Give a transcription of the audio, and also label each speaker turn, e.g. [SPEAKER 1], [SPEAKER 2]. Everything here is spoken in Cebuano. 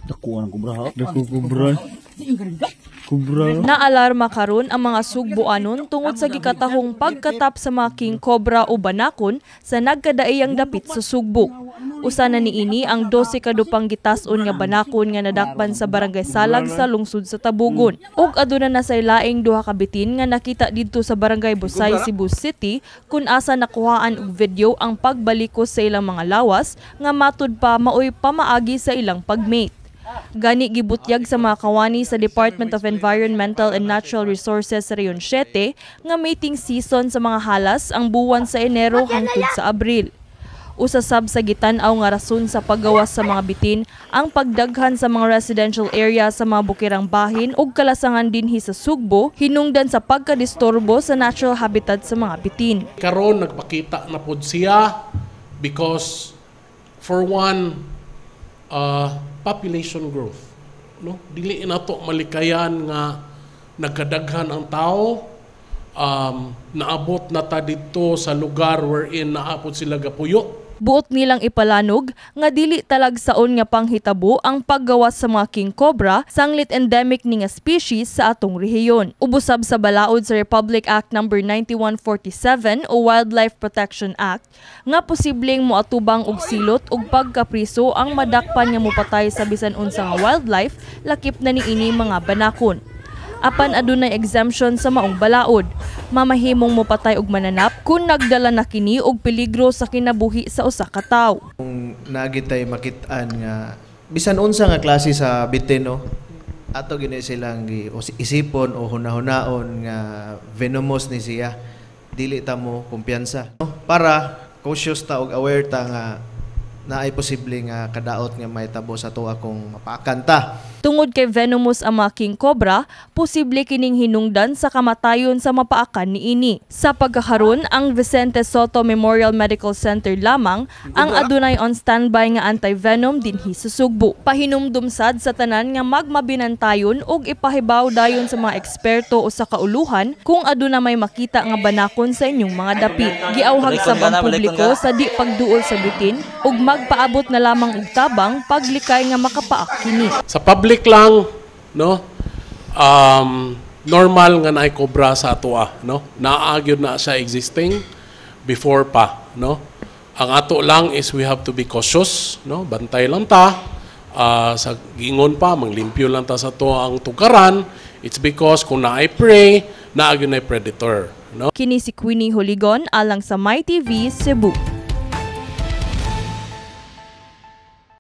[SPEAKER 1] Dako ang kubra ha.
[SPEAKER 2] Dako kubra. Kubra.
[SPEAKER 3] Naalarma karon ang mga Sugboanon tungod sa gikatahong pagkatap sa mga king cobra o banakon sa nagkadaiyang dapit sa Sugbo. Usa na niini ang 12 kadupang gitas-on nga banakon nga nadakpan sa Barangay Salag sa lungsod sa Tabugon. Ug aduna na say laing duha ka bitin nga nakita didto sa Barangay Busay, Cebu City, kun asa nakuhaan og video ang pagbalikos sa ilang mga lawas nga matud pa maoy pamaagi sa ilang pagmate. Gani gibutyag sa mga kawani sa Department of Environmental and Natural Resources sa Rehiyon 7 nga mating season sa mga halas ang buwan sa Enero hangtod sa Abril. Usa sab sa gitan-aw nga rason sa paggawas sa mga bitin ang pagdaghan sa mga residential area sa mga bukirang bahin ug kalasangan dinhi sa Sugbo, hinungdan sa pagkadisturbo sa natural habitat sa mga bitin.
[SPEAKER 4] Karon nagpakita na pod siya because, for one, population growth, no? Dili nato malikayan nga nagkadaghan ang tao, naabot na ta dito sa lugar wherein naapot sila gapuyo.
[SPEAKER 3] Buot nilang ipalanog nga dili talagsaon nga panghitabo ang paggawas sa mga king cobra sanglit endemic ni nga species sa atong rehiyon. Ubos sab sa balaod sa Republic Act No. 9147 o Wildlife Protection Act nga posibleng moatubang og silot ug pagkapriso ang madakpan nga mopatay sa bisan unsa nga wildlife, lakip na niini mga banakon. Apan adunay exemption sa maong balaod. Mamahimong mopatay og mananap kung nagdala na kini og peligro sa kinabuhi sa usa ka tawo.
[SPEAKER 5] Kung naa gyud tay makit-an nga bisan unsa nga klase sa bitin, no, ato gini silang isipon o hunahunaon nga venomous ni siya, dili ta mo kumpiyansa, no? Para cautious ta og aware ta nga naay posible nga kadaot nga mahitabo sa atoa kung mapaakan ta.
[SPEAKER 3] Tungod kay venomous ang mga king cobra, posible kining hinungdan sa kamatayon sa mapaakan niini. Sa pagkakaron, ang Vicente Soto Memorial Medical Center lamang ang adunay on standby nga anti-venom dinhi sa Sugbo. Pahinumdum sad sa tanan nga magmabinantayon ug ipahibaw dayon sa mga eksperto o sa kauluhan kung aduna may makita nga banakon sa inyong mga dapit. Giawhag sab ang publiko sa di pagduol sa bitin ug magpaabot na lamang og tabang paglikay nga makapaak kini.
[SPEAKER 4] Sa public lang, no, normal nga naay cobra sa atoa, no? Naa gyud na siya existing before pa, no? Ang ato lang is we have to be cautious, no? Bantay lang ta. Sa gingon pa, manglimpyo lang ta sa atoang tukaran. It's because kung naay prey, naa gyud nay predator, no?
[SPEAKER 3] Kini si Queenie Holigon alang sa MyTV Cebu.